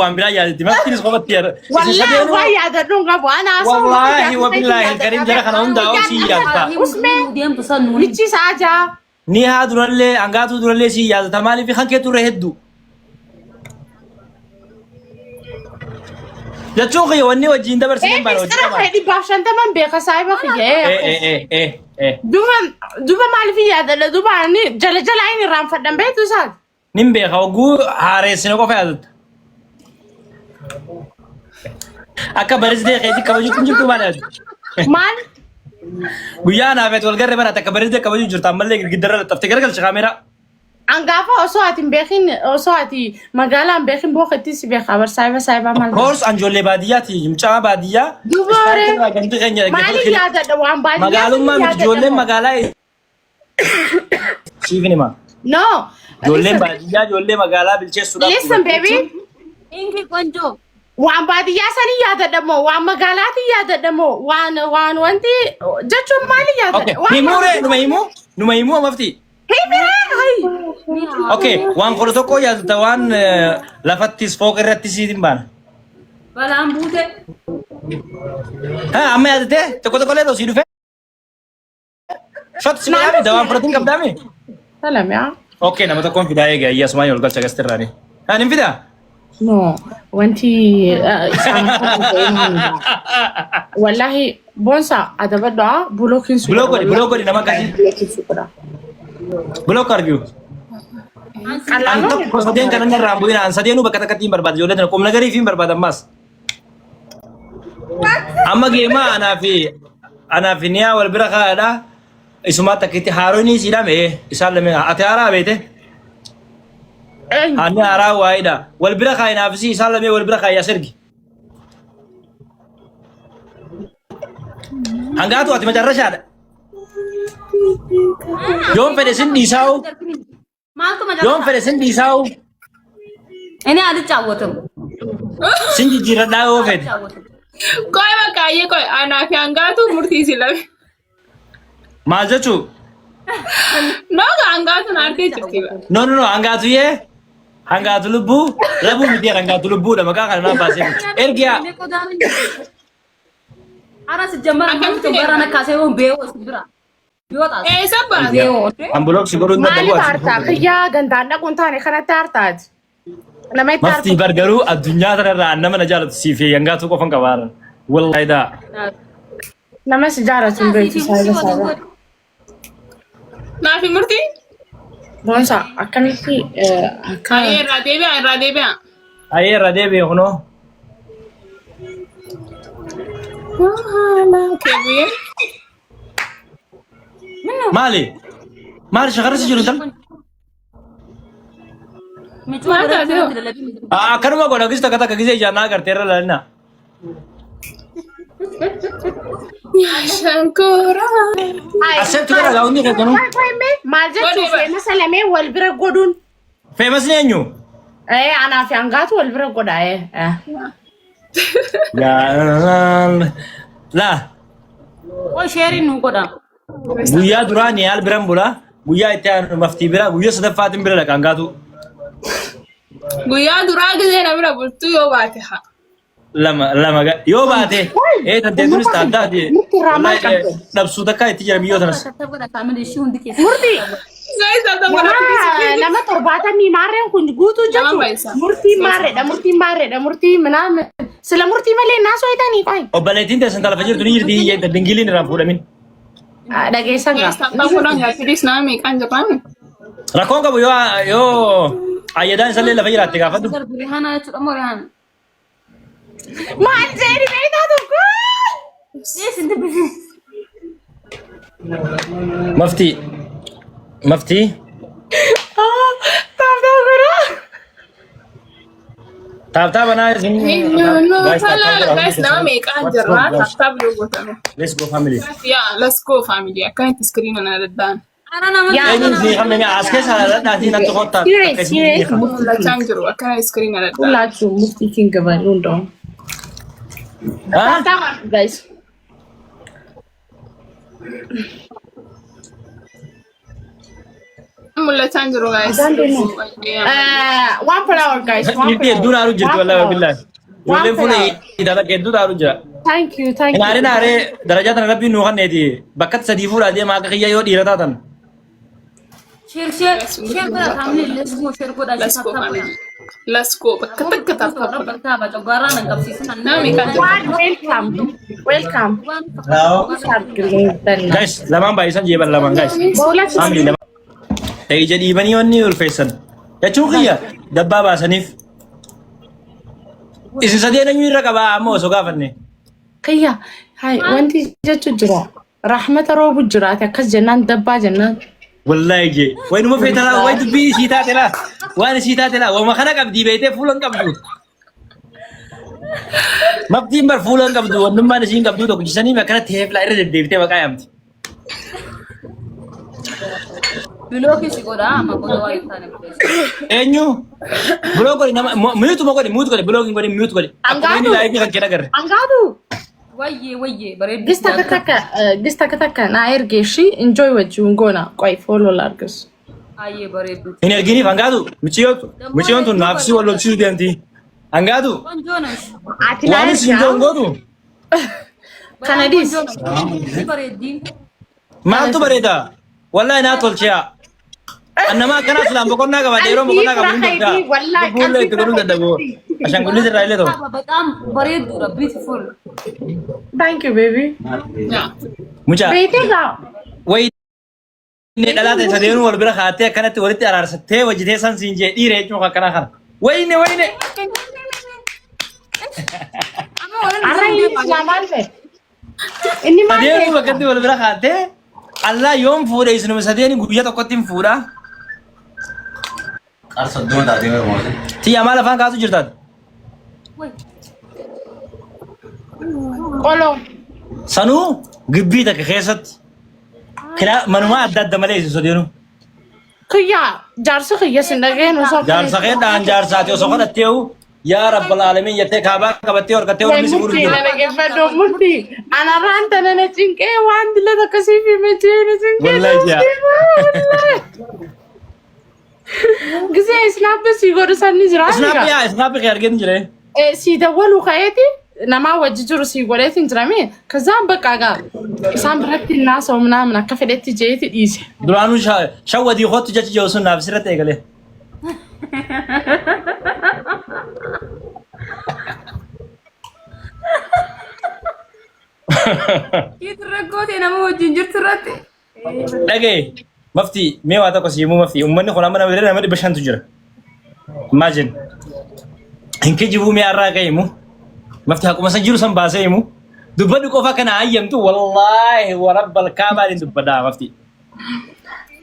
waan biraa yaadatti. Maftiinis qofatti yaada. Isin Wallaahi sadeenuu waan yaadadhu hin qabu. Ana haasawaa wallaahi wabillaahi alkariim jara kana hundaa ol sii yaadata. Usmee Deemtu san nuuni. michi isaa jaa. Ni haa durallee hangaatuu durallee sii yaadata maaliif kan kee turre hedduu. Jechuun kiyya wanni wajjin dabarsine baana hojii Eegas qabaan. kee 150 beeka saahiba kiyya. Eh eh eh eh eh. Duba duba maaliif yaadadha duba ani jala jala inni irraanfadhan beektu isaan. Nin beeka hogguu haareessine qofa yaadatta. Akka barisdee keetii kabajuutti hin jirtu maal yaaddu? Maal? Guyyaa anaaf ati wal garre barate akka barisdee kabajuu jirta ammallee girgiddarra laxxaftee garagalchi kaameeraa. Angaafa osoo ati hin beekin osoo ati magaalaa hin beekin booketti si beeka bar saahiba saahiba maal? Koors an ijoollee baadiyyaati mucaa baadiyyaa. Duba ree. Ganti keenya Maaliif yaadadha waan baadiyyaa Magaalummaa miti ijoolleen magaalaa siifin hima. No. Ijoolleen baadiyyaa ijoollee magaalaa bilcheessuudhaaf. Listen baby. Ingi ቆንጆ. Waan baadiyyaa sanii yaadadha moo waan magaalaatiin yaadadha moo waan waan wanti jechuun maali Okay. yaadadha? Waan Himuu ree numa himuu numa himuu amafti. Himee hayi. Okay. Waan 11 yaadata waan lafattis fooq irrattis siin baana. Balaan buute. Ha amma yaadatee tokko tokko illee sii dhufe. Shot si godhaami dawaan fudhatiin qabdaami. Salam yaa. Okay nama tokkoon fidaa eega ayyaa sumaan ol galcha gastirraani. Haan hin fidaa? No wanti isaan wallahi bonsa adabadha bulookiin su Block godhi block godhi nama akkasii. Bulookiin su godha. Block argue. An tokko sadeen kanan irraa hin bu'in an sadeenuu bakka takkatti hin barbaada ijoollee tana qubna garii fi hin barbaada ammas. Amma geemaa anaa fi anaa fi niyaa wal bira kaa'adha. Isumaa takkitti haaroon isiidha mee isaan lameen ati haaraa beete. Eenyu? Ani haaraa waayidha. Wal bira kaa'i naaf isii isaan lameen wal bira kaa'i as ergi. Hangaatu ati macarrashaadha. Yoon fedhe sin dhiisaa'u. Maaltu Yoon fedhe sin dhiisaa'u. እኔ አልጫወትም። Sin jijjiirradhaa yoo fedhe. አልጫወትም። Qoy bakka ayyee qoy anaa fi hangaatu murtii isin lame. Maal jechuu? No hangaatu na argee jirti. No no no hangaatuyyee. Hangaatu lubbuu. Labuu miti hangaatu lubbuudha maqaa kana naa baasee. Ergiyaa. እኔ ቆዳ ነኝ። ኧረ ሲጀመር Akkamitti አንተ በራ ነካሴ ሆን ቤው ብራ ይወጣል Eessa baate? ቤው An block si godhuu hin danda'u Maaliif ati. aartaa? Kiyyaa gandaan dhaquun taane kanatti aartaati. Nama itti Maftii aartu. bar garuu addunyaa tanarraa nama na jaalatu siif hangaatuu qofan qabaaran. Wallaahi daa. Nama si jaalatu hin beektu saayiba saayiba. Naa fi murtii? Boonsa akkamitti akka Ayyee irraa deebi'a irraa deebi'a. Ayyee irra deebi'e kunoo. Kee bu'ee. Maali? Maali shakarri si jiru intal? Maal taate hoo? Akkanuma godha gis takka takka gisee ijaan naa agartee irra laalina. Shankora. Accept godha gaa hundi keessanuu. Maal jechuun feemasa lamee wal bira godhuun. Feemasni eenyu? Anaa fi hangaatu wal bira godha. Yaa laa ቆይ ሼሪን ነው ቆዳ guyyaa duraa niyaal biran bula guyyaa itti aanu maftii bira guyyaa sadaffaatiin bira dhaqa hangaatu. Guyyaa duraa gisee na bira bultuu yoo baate haa. Lama lama yoo baate ee tanteetunis taaddaati. Murtii irraa maal qabdu? Dhabsuu takka itti jira biyyoota tanas. ተብተብ ቆዳ ካምል እሺ ሁንዲ ኬስ Murtii Guys, tata nama nama 70 maarreen kun guutuu Nama jechuun baay'isa. murtii maarreedha murtii maarreedha murtii minaamin sila murtii malee naasoo hitanii qoy. Obboleettiin teessan talafa jirtu ni jirti iyya dingiliin irraan fuudhamin. Dhageessan gaa. Guys, tata godhan gaaffiis nama meeqaan jirraan? Rakkoon qabu yoo yoo ayyadaan isallee lafa jiraatte gaafadhu. ሪሃና ደግሞ ሪሃና Maal jedhi beektaa tokko. ይህ እንት Maftii maftii Taaftaa godha. taaptaa banaa isin. No, guys, nama meeqaan jirraa? Tap tap yoo gootame. Let's go family. Yeah, let's go family. Akkanatti iskiriina na dadda'an. ኧረ nama Eenyuun isin qabne as keessa dhaatii natti kottaa. Serious serious. Mul'achaa hin jiru. Akkana iskiriina dadda'an. ሁላችሁ murtii king በሉ እንደውም ታፍታ guys. Mul'achaa hin jiru guys. One flower, guys. One Dhiirri hedduun flower. aaru jirti One wallaahi flower. billaahi. Ijoolleen fuula hidhaa takka hedduutu aaru jira. Thank you, thank Hin you. aarin aaree darajaa tana rabbiin nuu kanneeti. Bakkatti sadii fuudhaa deema akka kiyya yoo dhiira taatan. Share share share godhaa family, let's go, share godhaa. Let's go, family. Let's go. Bakka takka tap tap godha. Coggaarraa nan qabsiisan. Nama meeqaan jira? One, welcome. Welcome. Guys, lamaan baay'isan jeeban lamaan guys. በሁለት Family lama. Ija dhiibanii wanni ulfeessan. Jechuun kiyya dabbaa baasaniif. Isin sadeen eenyu irra qabaa amma osoo gaafanne? Kiyya, hay, wanti jechu jira. Rahmata roobu jiraate akkas jennaan dabbaa jennaan. Wallaahi jee. Way numa feeta laa, way dubbii isii taate laa. Waan isii taate laa. Wama kana qabdii beektee fuula hin qabdu. Maftiin bar fuula hin qabdu. Wannummaan isiin qabdu tokko jisanii akkana teef laa irra deddeebitee maqaa yaamti. Block si godhaa amma godha waan hin taane godhe. Eenyu? Block godhi nama mute godhi, mute godhi, block hin godhi, mute godhi. Akkuma inni Angaatu. Live kan kee agarre. Angaatu. Wayyee wayyee bareeddu. Gis takka takka, gis takka takka naa erge ishii enjoy wajjin goona. Qoy follow largis. Ayyee bareeddu. Hin erginiif hangaatu miciyootu. Miciyoon tun naafsii wal lolchiisuu deemti. Hangaatu ቆንጆ ነሽ። Ati naa waan isin ergaa. joon gootu Kana dhiis. Bareeddi. Maaltu bareeda? Wallahi naa tolche'a. Annama akkanaa silaan boqonnaa qabaate yeroo boqonnaa qabu hin danda'a. Wallahi Lubbuullee itti godhuu dadhabu. Ashaangulliit irraa illee ta'u. በጣም bareedduudha, beautiful. Thank you, baby. Mucaa Beetee gaa. wayi inni dhalaa ta'e sadeenuu wal bira kaatee akkanatti walitti araarsattee wajjitee san siin jee dhiira jechuun akkanaa kana. Wayne wayne. Arra inni silaa maal ta'e? Inni maal ta'e? Sadeenuu bakkatti wal bira kaatee allaa yoom fuudhe isinuma sadeeni guyyaa tokkotti hin fuudha. Qar 30 taatee barbaade. Tiyyaa maal afaan kaasu jirtaan? Qoloo. Sanuu gibbii takka keessatti. Kilaa manumaa adda adda malee isin sadeenuu. Kiyyaa jaarsi kiyya sin dhageen osoo Jaarsa kee dhaan jaarsaati osoo kadhattee yaa rabbal aalamiin jettee kaabaa qabattee horkattee ormi si Murtii gurguru. na dhaggeeffadhu murtii. Anarraan tana na cinqee waan dila takka siif hime jee na cinqee. Wallahi jaa. Gisee snap si godhu sanni jira. Snap yaa snap kee argeen jire. Si dawwalu ka'eeti namaa wajji jiru si godheeti hin jirame. Kazaan bakka gaa isaan biratti naasa'u ምናምን akka fedhetti jeeti dhiise. Duraanuu shawwadii kootu jechi jiru sun naaf sirratti eegale. Kiitu rakkoo nama wajjin jirtu irratti. Dhagaye mafti mee waa tokko si himuu mafti uummanni kun amma nama bira nama 500tu jira. Imagine. Hin kijibuu mee har'aa ka'e himu. Mafti haquma san jiru san baasee himu. Dubbadhu qofa kana hayyamtu wallaahi warabbal kaabaan hin dubbadhaa mafti.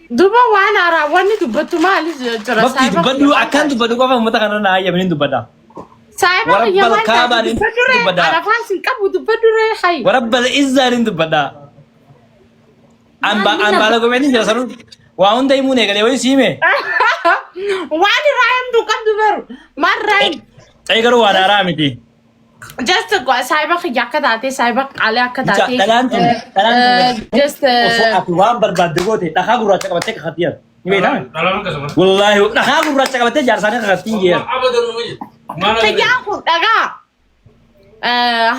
Duuba waan haaraa wanni dubbattu maali jira? Mafti dubbadhu akkaan dubbadhu qofa uummata kana na hayyamni hin dubbadhaa. Saayiba Warabbal kiyya maal kaabaan hin dubbadhu ree? dubbadhaa. Arafaan sin qabu dubbadhu ree hayi. Warabbal izzaan hin dubbadhaa. Ambaala gomeetiin jira sanuu waa hunda himuun eegalee wayii siime. Waan irraa himtu qabdu beru. Maal irraa himtu? Ta'ee garuu waan haaraa miti. Just saayiba kiyya akka taate saayiba qaalii akka Mucaa taate. dhalaan tun dhalaan tun Just osoo ati waan barbaadde goote dhakaa gurraacha qabattee kakattii ati. Ni beektaa? Dhalaan akkasuma. Wallaahi dhakaa gurraacha qabattee jaarsaanii kakattiin jeera. Abadan nu wayya. Maal agarre? Kiyyaan kun dhagaa.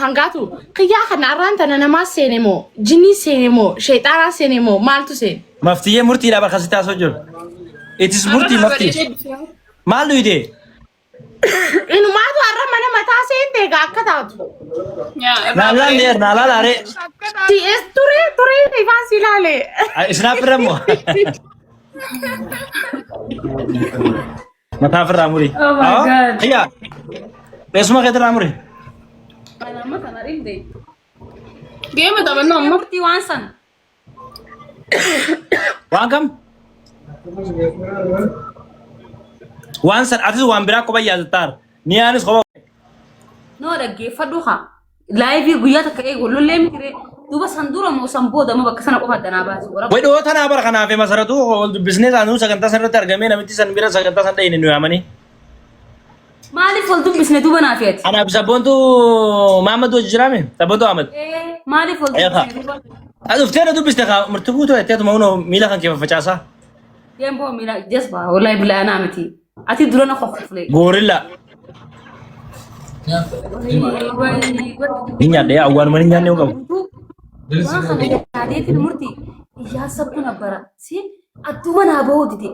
Hangaatu kiyyaa kana arraan tana namaa seene moo jinnii seene moo sheexaanaa seene moo maaltu seene? Maftiyyee murtiidhaa bakka sitti haasoo jiru. Itis murtii maftii. Maal dhuyde? Inumaatu har'a mana mataa seente egaa akka taatu. Naalaan deer naalaa laaree. Ti'es turee turee ifaan si ilaale. Snap irra immoo. Mataa ofirraa muri. Oh my God. Kiyyaa. Teessuma keetirraa muri. Amma kana dhibde. Geema taphannoo amma. Murtii waan sana. Waan kam? Waan san atis waan biraa kopha yaadattaar. Niyaanis kopha. No, dhaggeeffadhu haa. Live guyyaa takka eegu lollee miti. Duuba san dura moo san booda moo bakka sana qofa addanaa baasi. Way dhoo tanaa bara kanaaf masaratu wal dubbisnee saanuu sagantaa san irratti argamee namitti san bira sagantaa san dhayine nu yaamanii. Maaliif wal dubbisne duuba naa feeti? Anaaf sabboontu Maamad wajji jiraame? Sabboontu Ahmad. Maaliif wal Eegaa. dubbisne duuba? Ati dhuftee na dubbiste kaa murtii guutuu jettee atuma hunoo miila kan kee faffacaasaa. Deemboo miila jazba wallahi bilaa anaa miti. Ati dura na kokkofle. Goorilla. Ni nyaadha yaa awwaaluma ni nyaanne qabu. Waan kana yaadeetiin murti iyyaasabku nabbara. Si adduma naa bahuu dide.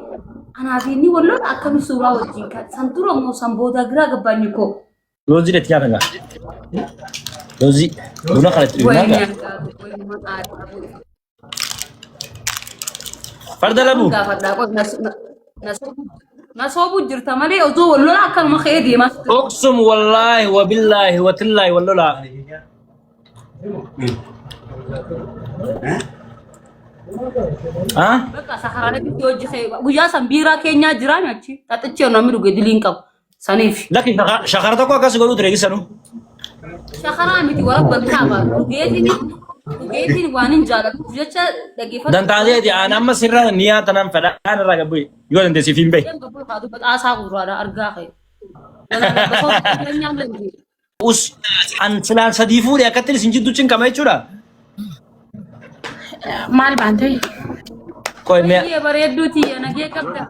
Anaa fi inni wal lola akkami suuraa wajjin kan san dura moo san boodaa giraa gabbaanyi koo. Loozii itti nyaata gaa. Loozii. Buna kana itti dhugnaa Wayni gaa. argaatu wayni maqaa qabu. Farda labu. Gaafadhaa qoy na soobuu jirta malee osoo wal lola akkanuma ka'ee deemaa. Uqsum wallaahi wabillaahi watillaahi wal lolaa. Ah? Bakka sakaraalee hojii kee guyyaa san biiraa keenyaa jiraan achi xaxichi namni dhuge diliin qabu saniif. Lakki shakara tokko akkas godhuu ture gisanu. Shakaraa miti warra balkaaba dhugeetiin dhugeetiin waan hin jaalladhuuf jecha dhaggeeffatu. Dantaatee aan amma sirra niyaa tanan fedhaan irraa gabbu'e yoo dandeessiif hin bahe. Xaasaa gurraadha argaa kee. Us an silaan sadii fuudhe akkatti isin jidduu cinqama jechuudha. Maal baante? Qoy mee Baay'ee bareedduu tiyya nagee qabda.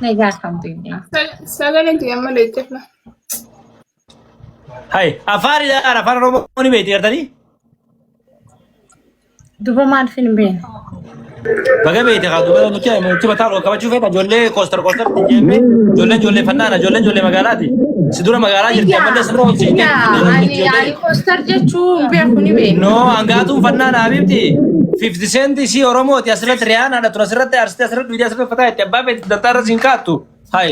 Nagaa alhamdulillah. Sagaleen tiyya malee jefna. Hay afaanidha afaan Oromoo ni beekti gartanii? Duba maal fin beena? Baga beekte kaa duba nuti nuti mataa ol qabachuu feeta ijoollee koostar koostar itti jeemme ijoollee ijoollee fannaana ijoollee ijoollee magaalaati. Si dura magaalaa jirti ammallee sirra ol siqee. Ani ani koostar jechuun beeku ni beena. No hangaatuun fannaana habiibti. 50 cent si Oromooti asirratti Riyaanaadha tun asirratti arsitee asirratti duudee asirratti fataa itti abbaa feeti dantaa irra siin kaattu. Hay.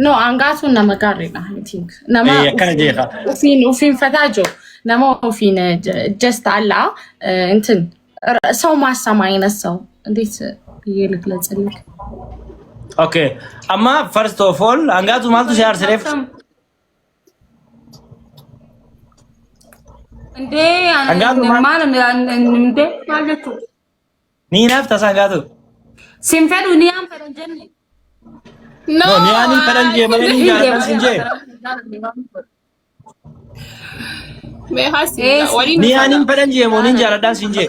No hangaatuun nama gaariidha I think. Nama Eh, akkana jeeqa. ofiin ofiin fataa jiru. Nama ofiin just አላ እንትን ሰው ማሰማ አይነት ሰው እንዴት ብዬ ልግለጽልህ? Okay. Amma first of all hangaatu maaltu si aarsireef? እንዴ Hangaatu maal? maal እንዴ maal jechuudha? Ni naaf tasa hangaatu. Sin fedhu ni aan fedhan jenne. No, No, ni ani fedhan jee malee ni jaaladhan sin jee. Mee haasi Eh, waliin Ni ani fedhan jee moo ni jaaladhan sin jee.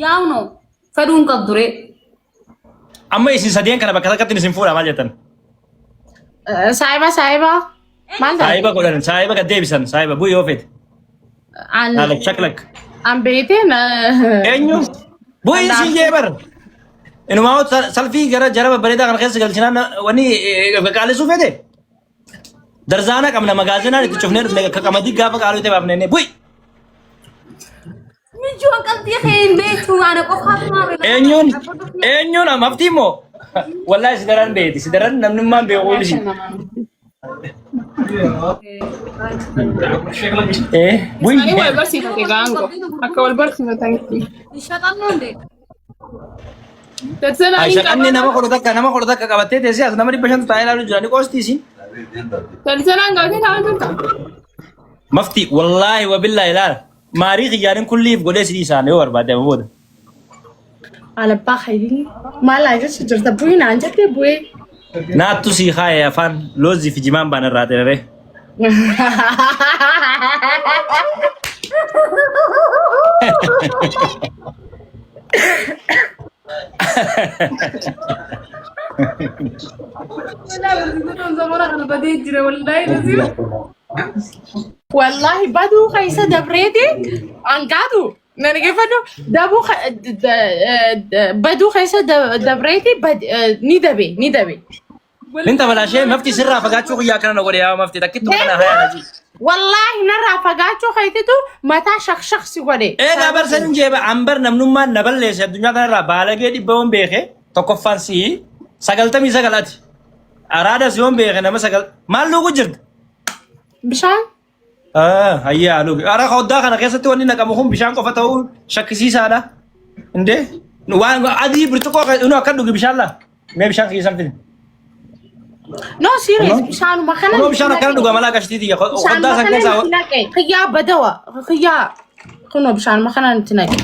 Yaa'u no fedhuu hin qabdu ree. Amma isin sadeen kana bakka takkatti isin fuudha maal jettan? Saayiba saayiba maal taate? Saayiba godhan saayiba gad deebisan saayiba bu'ii yoo fete. An Haala shaklak. an beekteen Eenyu? Bu'ii sin jee bar. Inumaa salfii gara jara babbareedaa kana keessa galchinaan wanni qaalisuu fete. Darzaana qabna magaazinaan itti cufnee dhufne akka qamadii gaafa qaaluu ta'e baafnee bu'i. Mijuun qalbii kee hin beektu ana qofaatu maal. Eenyuun eenyuun amaftii immoo wallaahi si daran beeti si daran namnummaan beeku ibsi. Eh bu'i. Isaanii wal barsiifate gaangoo akka wal barsiifatanitti. Shaqannoo ndee. Tarzanaaniin Shaqanni nama 11 qabattee teessee as nama 500 taa'ee ilaaluu jira ni qoostii isin. Tarzanaan gaafii taa'an turta. Mafti wallaahi wabillaahi ilaala. Maarii xiyyaarin kulliif godhee sidii isaan yoo barbaade amma booda. Alabbaa khayrii maal haa jechu jirta bu'ii naan jettee bu'ee. Naattu sii kaaye afaan loozii fi jimaan baan irraa tirere. Wallaahi baduu keessa dabreeti hangaatu na dhaggeeffadhu dabuu baduu keessa dabreeti ni dabe ni dabe. Nin tabalaashee mafti sirraa fagaachuu guyyaa kana na godhe yaa mafti takkitti kana hayaa na jiru. Wallaahi narraa fagaachuu keetitu mataa shaqshaq si godhe. Egaa barsan jeeba ambar namnummaan na balleesse addunyaa kanarraa baalagee dhibba yoon beeke tokkoffaan si'i 99 ati. Araadas yoon beeke nama sagal maal luuku jirta? Bishaan Hayyaa luuki. Ara hoddaa kana keessatti wanni naqamu kun bishaan qofa ta'uu shakkisiisaadha. Indee waan adii burcuqqoo inni akka dhugi bishaan laa. Mee bishaan keessan fidi. No serious bishaanuma kana. Kunoo bishaan akkana dhuga malaa qashtii tiyya hoddaa Bishaanuma san kana keessaa nuti naqe. Kiyyaa badawa. Kiyyaa kunoo bishaanuma kana nuti naqe.